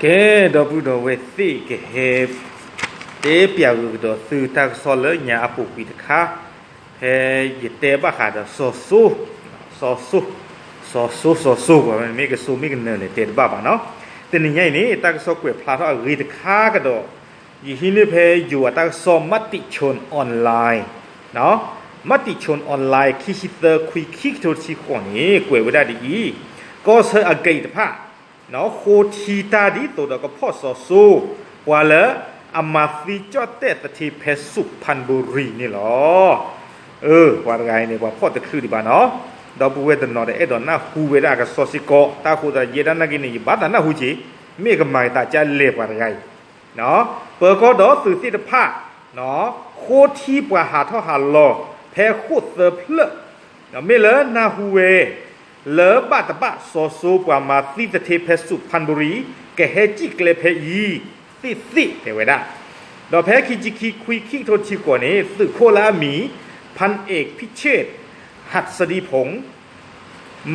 ကဲ ဒီပုၢ်ဒီဝဲၢ်သ့ၣ် ကဟဲတဲပျးဂုာ်ကဒီးသုတၢ်ကစီၣ်လၢညါအပူၤကွံာ်တခါ, ဖဲယတဲဘၣ်ဃးဒီးစီၤစိ, စီၤစိ, စီၤစိ စီၤစိ ပှၤမ့ၢ်ကစိမ့ၢ်ကနၢၤလဲၣ် တဲတဘၣ်ဘၣ်နီၤ. တနံၤညါအံၤန့ၣ် တၢ်ကစီၣ်ကွဲးဖျါထီၣ်အဂ့ၢ်တခါကဒီး, ယဟံးန့ၢ်ဖဲယိၤအတၢ်ကစီၣ် Matichon Online, Matichon Online ခံဆံသၢ ခွံ ခံကထိတဆံဃိးန့ၣ် ကွဲးဝဲဒၣ်ဒ်အံၤ, ကီၢ်ဆၢအ gate တဖၣ် ဃိထံတၢ်ဒ်သိးဒီးကဖီၣ်စီၤစိ, ပှၤလၢအမၤသံကၠီၣ်တဲၣ်သထ့ဖဲ Suphan Buri န့ၣ်လီၤ. အၢ ပှၤတဂၤအံၤန့ၣ် ပှၤဖီၣ်တချုးဒံးဘၣ်နီၤ, ဒီပုၢ်ဝဲၢ်တနီၤဒီးအဲၣ်ဒိးနၢ်ဟူဝဲဒၣ်အကစီၣ်စ့ၢ်ကီး, တၢ်ဃိသတးယဲဒၣ်နာ်က့န့ၣ် ယဘၣ်သးနၢ်ဟူက့ၤ, မ့ၢ်ကမၤကသးကလဲၣ်ပှၤတဂၤအံၤ ပၢၤကီၢ်ဒီးသုးသ့ၣ်တဖၣ် ဃိထံပှၤဟးထီၣ်ဟးလီၤ ဖဲဃိၣ်သၢဖျၢၣ်, မ့ၢ်လၢနၢ်ဟူဝဲ လၢဘၣ်တဘၣ်စီၤစိပှၤမၤသံသထ့ဖဲ Suphan Buri ကဟဲစံၣ်ကျဲဖဲအံၤ သ့ၣ်သ့ၣ်တဲဝဲဒၣ်. ဒီးဖဲခံဆံခံ ခွံ ခံကထိတဆံဃိးန့ၣ် သုးခိၣ်လၢအမံၤ Phan Ek Pichit Hatsadi Phone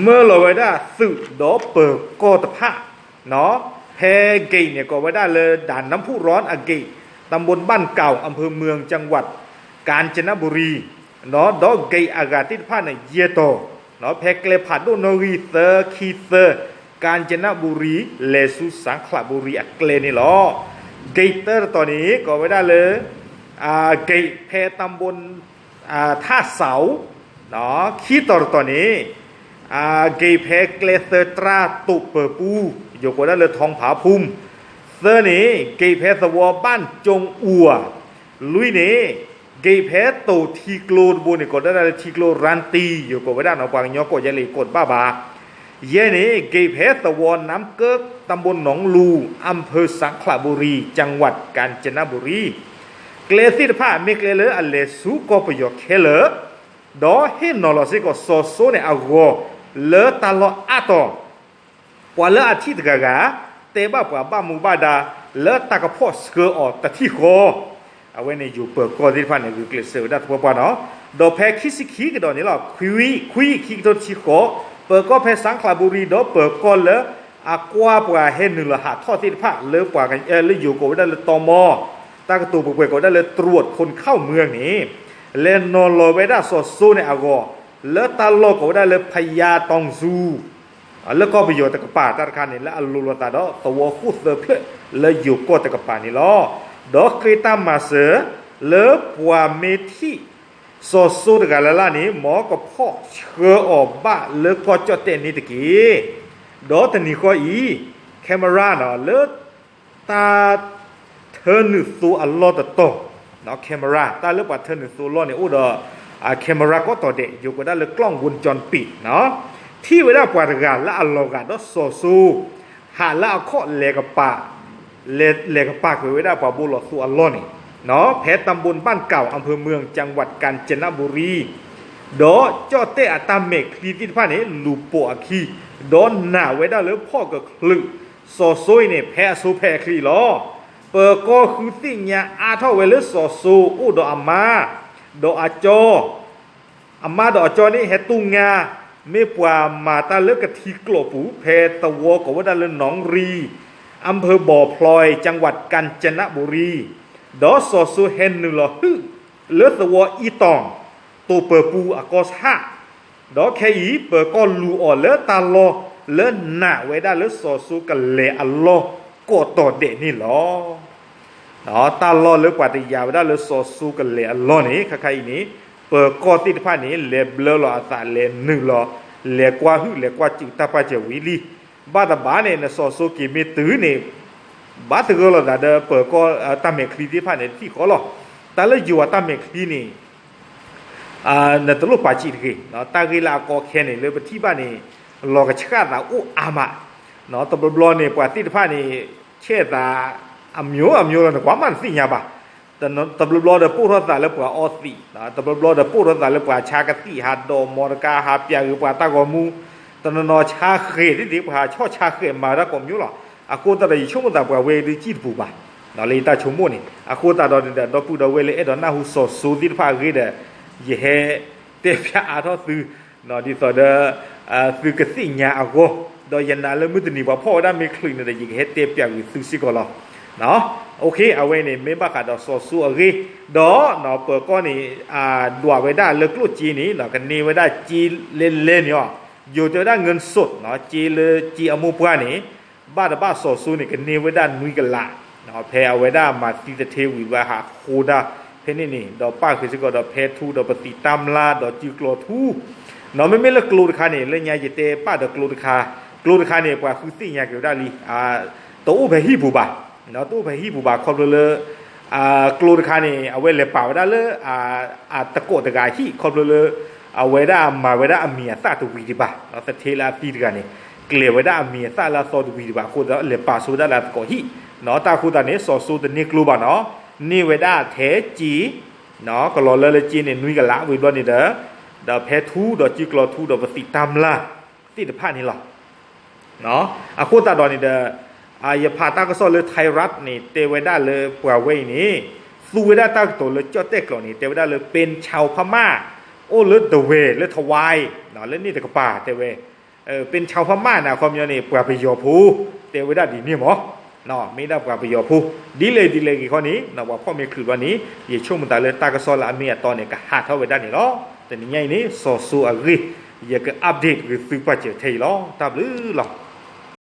မၢလီၤဝဲဒၣ်သုးဒီးပၢၤကီၢ်တဖၣ် ဖဲ gate န့ၣ် ကိးဝဲဒၣ်လၢ ด่านน้ำพุร้อน အ gate ตำบลบ้านเก่า อำเภอเมือง จังหวัดกาญจนบุรี ဒီး gate အဂၤသ့ၣ်တဖၣ်န့ၣ် ယဲၢ်တီၤ, ဖဲကျဲဖးဒိၣ်နီၣ်ဂံၢ်သၢ ခံသၢ ကၣ်စနဘူရံ လဲၤဆူစၣ်ခလးဘူရံအကျဲန့ၣ်လီၤ. gate တၢတတီၤန့ၣ် ကိးဝဲဒၣ်လၢ gate ဖဲ ตำบล ထၣ်စး ခံတီၤတတီၤန့ၣ် gate ဖဲကျဲသၢတြၢ်တိာ်ပၢၤပူၤ ယိၤကိးဝဲဒၣ်လၢ ทองผาภูมิ သၢန့ၣ် gate ဖဲသဝီ บ้านจงอ่ว လွံၢ်န့ၣ် gate ဖဲတိၤထံကျိတဘိန့ၣ် ကိးဝဲဒၣ်လၢထံကျိရၣ်တံ ယိၤကိးဝဲဒၣ်နီၤ ပှၤကညီကိးယဲလၢယကိးတဘၣ်ဘၣ်. ယဲၢ်န့ၣ် gate ဖဲသဝီ น้ำเก๊ก ตำบลหนองลู อำเภอสังขละบุรี จังหวัดกาญจนบุรี ကျဲသ့ၣ်တဖၣ် မ့ၢ်ကျဲလၢအလဲၤဆူကီၢ်ပယီၤခဲလၢာ် ဒီးဟ့ၣ်နီၤလီၤစ့ၢ်ကီးစီၤစိန့ၣ်အဂီၤ လၢတၢ်လီၢ်အါတီၤ ပှၤလၢအထံၣ်တဂၤဂၤ တဲဘၣ်ပှၤဘၣ်မူဘၣ်ဒါ လၢတၢ်ကဖီၣ်ဆှၢအီၤတထံၣ်ဃီ, အဝဲန့ၣ်ယိၤပၢၤကီၢ်သ့ၣ်တဖၣ်န့ၣ် ဂုာ်ကျဲးစၢးဝဲဒၣ်သပှၢ်ပှၢ်နီၤ. ဒီးဖဲခံဆံခံကဒီးန့ၣ်လီၤ ခွံ ခွံ ခံကထိတဆံဃိး ပၢၤကီၢ်ဖဲစၣ်ခလးဘူရံ ဒီးပၢၤကီၢ်လၢ အကွၢ်ပှၤဟဲနုာ်လီၤဟးထီၣ်သ့ၣ်တဖၣ် လၢပှၤလၢယိၤကိးဝဲဒၣ်လၢ တီမီ တၢ်ကတိၤပှဲၤပှဲၤကိးဝဲဒၣ်လၢ ตรวจคนเข้าเมือง န့ၣ် လဲၤနီၤလီၤဝဲဒၣ်စီၤစိန့ၣ်အဂီၤ လၢတၢ်လီၢ်ကိးဝဲဒၣ်လၢ พญาตองซู လၢကီၢ်ပယီၤတကပၤတၢ်တခါန့ၣ် လၢအလိၤလိာ်သးဒီးသဝီဃိၣ်သၢဖျၢၣ်လၢယိၤကီၢ်တကပၤန့ၣ်လီၤ. ဒီးဃ့တၢ်မၤစၢၤ လၢပှၤမ့ၢ်ထံၣ် စီၤစိတဂၤလၢ်လၢ်န့ၣ် မ်ကဖီၣ်ဆှၢအီၤဘၣ်လၢကီၢ်ကၠီၣ်တဲၣ်န့ၣ်တက့ၢ်. ဒီးတနံၤဃီအံၤ camera နီၤ လၢ တၢ်ထၢနုာ်သိအလီၢ်တတီၤ, camera တၢ်လၢပှၤထၢနုာ်သိအလီၢ်န့ၣ် အိၣ်ဒီး camera ကိးတီၤဒဲး ယိၤကိးဒၣ်လၢ กล้องวงจรปิด နီၤ, ထံၣ်ဝဲဒၣ်ပှၤတဂၤလၢအလီၤဂာ်ဒီးစီၤစိ ဟးလၢအခီၣ်လဲၤကပၤ လဲၤကပၤကွံာ်ဝဲဒၣ်ပှၤဘိလီၤသိအလီၢ်န့ၣ် ဖဲ ตำบลบ้านเก่า อำเภอเมือง จังหวัดกาญจนบุรี ဒီးကၠီၣ်တဲၣ်အတၢ်မဲာ်ချံသ့ၣ်တဖၣ်န့ၣ် လူၤပိာ်အခံ ဒီးနာ်ဝဲဒၣ်လၢဖီၣ်ကချုး စီၤစိအံၤန့ၣ် ဖဲအဆိဖဲအချ့လီၤ. ပၢၤကီၢ်ဃုသ့ၣ်ညါအါထီၣ်ဝဲလၢစီၤစိအိၣ်ဒီးအမါ ဒီးအကၠီ အမါဒီးအကၠီန့ၣ် ဟဲတူၢ်ငါ မ့ၢ်ပှၤမၤတၢ်လၢကထံကျိးပူၤ ဖဲသဝီကိးဝဲဒၣ်လၢ หนองรี อำเภอบ่อพลอย จังหวัดกาญจนบุรี ဒီးစီၤစိဟဲနုာ်လီၤဟုၣ်လၢသဝီအံတီၤ တိာ်ပၢၤပူၤအကီၢ်ဆၣ် ဒီးခဲအံၤ ပၢၤကီၢ်လူၤအီၤလၢတၢ်လီၢ်လၢနာ်ဝဲဒၣ်လၢစီၤစိကလဲၤအလီၢ် ကိးတီၤဒဲးန့ၣ်လီၤ. တၢ်လီၢ်လၢပှၤတယာ်ဝဲဒၣ်လၢစီၤစိကလဲၤအလီၢ်န့ၣ် ခါခါအံၤန့ၣ် ပၢၤကီၢ်သ့ၣ်တဖၣ်န့ၣ် လဲၤဘျၢလီၤအသး လဲၤနုာ်လီၤ လဲၤကွၢ်ဟုၣ် လဲၤကွၢ်စူးတၢ်ပာ်စၢၤဝံၤလံ. ဘၣ်တဘၣ်န့ၣ် နစီၤစိက့ၤမ့ၢ်တုၤန့ၣ် ဘၣ်သဂၢၢ်လိာ်သးဒီးပၢၤကီၢ်တၢ်မဲာ်ချံသ့ၣ်တဖၣ်န့ၣ် တထံၣ်ဃီလီၤ. တၢ်လၢယိၤအတၢ်မဲာ်ချံန့ၣ် နတလိၣ်ပာ်စံးတဂ့ၤ, တၢ်ဂ့ၢ်လၢအကီခဲန့ၣ် လၢပထံၣ်ဘၣ်န့ၣ် လီၤကဆှၣ်သးအိၣ်အါမး, တဘျီဘျီန့ၣ် ပှၤသ့ၣ်တဖၣ်န့ၣ် ဆဲးသး အမျိုးအမျိုးလီၤ နကွၢ်မးနသ့ၣ်ညါဘၣ်. တဘျီဘျီဒီးပိၢ်ထီၣ်သးလၢပှၤအီသံး, တဘျီဘျီဒီးပိၢ်ထီၣ်သးလၢပှၤဆါကသံၣ် ဟးဒိးမီတကါ ဟးပျးဂ့ၤပှၤတၢ်ဂီၤမူ, တနီၤနီၤဆါဃဲၤဒ်ဒ် ပှၤဆီၣ်ဆါဃဲၤမၤဝဲဒၣ်ကိးမျိုးလီၤ. အဃိသတးဒီးယဆိကမိၣ်သးပှၤဝဲဒုးစံၣ်တပူၤဘၣ်, လၢယတၢ်ဆိကမိၣ်န့ၣ် အဃိသတးဒီး ဒီပုၢ်ဒီဝဲၢ်လၢအဲၣ်ဒိးနၢ်ဟူစီၤစိသ့ၣ်တဖၣ်အဂ့ၢ်ဒီး ယဟဲတဲဖျါအါထီၣ်သု ဒ်သိးဒီး သုကသ့ၣ်ညါအဂီၢ် ဒီးယနာ်လၢမုၢ်တနံၤပှၤဖီၣ်ဝဲဒၣ်မ့ၢ်ချုးန့ၣ်ဒီး ယကဟဲတဲပၠးဂ့ၤသုစ့ၢ်ကီးလီၤ. အဝဲန့ၣ်မ့ၢ်ဘၣ်ဃးဒီးစီၤစိအဂ့ၢ်, ဒီးပၢၤကီၢ်န့ၣ် ဒွးဝဲဒၣ်လၢကျိၣ်စ့န့ၣ် ကန့ၢ်ဝဲဒၣ်စ့လဲလဲန့ၣ်အီၤ, ယိၤတဲဝဲဒၣ် เงินสด စ့လၢစ့အမိၢ်ပှၢ်န့ၣ် ဘၣ်တဘၣ်စီၤစိန့ၣ် ကန့ၢ်ဝဲဒၣ်နွံကလး, ဖဲအဝဲဒၣ်မၤသံသထ့ဝံၤဘၣ်ဟးဃိဒၣ်ဖဲန့ၣ်န့ၣ် ဒီးပၣ်ဃုာ်စ့ၢ်ကီးဒီးဖဲထူဒီးပသံးတၢ်မျၢ်ဒီးစုကျိၤထူ နီၢ်မ့မ့ၢ်လၢကျိတခါန့ၣ် လၢညါယတဲပၣ်ဒီးကျိတခါ, ကျိတခါန့ၣ် ပှၤဃုသ့ၣ်ညါက့ၤဝဲဒၣ်လံ, တအိၣ်ဖဲဟံၣ်ပူၤဘၣ်, တအိၣ်ဖဲဟံၣ်ပူၤဘၣ် ခီဖျိလၢ ကျိတခါန့ၣ် အဝဲလဲၤပာ်ဝဲဒၣ်လၢ အတကိးတဂၤဟံၣ် ခီဖျိလၢ အဝဲဒၣ်မၤဝဲဒၣ်အမံၤအသၣ်တဝံၤဒံးဘၣ်, သထ့လၢအသံတဂၤန့ၣ် ကျဲၤဝဲဒၣ်အမံၤအသၣ်လၢအသီတဝံၤဒံးဘၣ်အဃိဒီး လဲၤပာ်ဆိဝဲဒၣ်လၢအတကိးဟံၣ်, တၢ်အဃိသတးန့ၣ် စီၤစိတန့ၢ်ကျိဘၣ်နီၤ, န့ၢ်ဝဲဒၣ်ထဲစ့ ကလီၤလၢလၢစ့န့ၣ် နွံကလးဝံၤဘျီန့ၣ်ဒီး ဒီးဖဲထူဒီးစုကျိၤထူဒီးပသံးတၢ်မျၢ်သ့ၣ်တဖၣ်န့ၣ်လီၤ. အဃိသတးဒီးန့ၣ်ဒီး ယဖးတၢ်ကစီၣ်လၢ Thai Rat န့ၣ် တဲဝဲဒၣ်လၢပှၤဝဲအံၤန့ၣ် သူဝဲဒၣ်တၢ်ကတိၤလၢကၠီၣ်တဲၣ်ကျိာ်န့ၣ် တဲဝဲဒၣ်လၢ ပ့ၣ်ဆၣ်ဖးမၢ် အိၣ်လၢဒဝဲၢ်လၢထဝါအံၤ လၢန့ၣ်တကပၤ တဲဝဲ ပ့ၣ်ဆၣ်ဖးမၢ်န့ၣ် အခီပညီန့ၣ် ပှၤပယီၤဖိ တဲဝဲဒၣ်ဒ်န့ၣ်မး, မ့ၢ်ဒၣ်ပှၤပယီၤဖိ ဒ်လဲၣ်ဒ်လဲၣ်ဂ့ၤခီန့ၣ် ပှၤဖီၣ်မ့ၢ်ချုးဘျီန့ၣ် ယဆိကမိၣ်သးလၢတၢ်ကစီၣ်လၢအမ့ၢ်အတီန့ၣ် ကဟးထီၣ်ဝဲဒၣ်န့ၣ်လီၤ. တနံၤညါအံၤန့ၣ် စီၤစိအဂ့ၢ် ယက update ဂ့ၤသုပာ်စၢၤထဲအံၤလီၤ. တၢ်ဘျုးလီၤ.